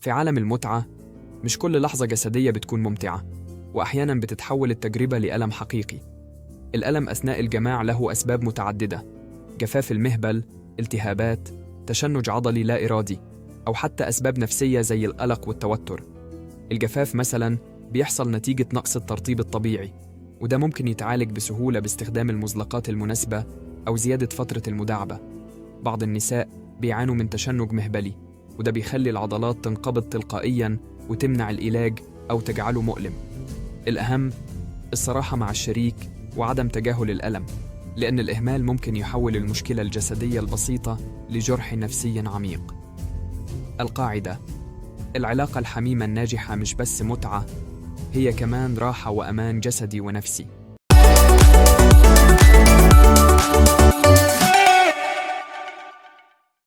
في عالم المتعة مش كل لحظة جسدية بتكون ممتعة، وأحياناً بتتحول التجربة لألم حقيقي. الألم أثناء الجماع له أسباب متعددة: جفاف المهبل، التهابات، تشنج عضلي لا إرادي، أو حتى أسباب نفسية زي القلق والتوتر. الجفاف مثلاً بيحصل نتيجة نقص الترطيب الطبيعي، وده ممكن يتعالج بسهولة باستخدام المزلقات المناسبة أو زيادة فترة المداعبة. بعض النساء بيعانوا من تشنج مهبلي، وده بيخلي العضلات تنقبض تلقائياً وتمنع العلاج أو تجعله مؤلم. الأهم الصراحة مع الشريك وعدم تجاهل الألم، لأن الإهمال ممكن يحول المشكلة الجسدية البسيطة لجرح نفسي عميق. القاعدة: العلاقة الحميمة الناجحة مش بس متعة، هي كمان راحة وأمان جسدي ونفسي.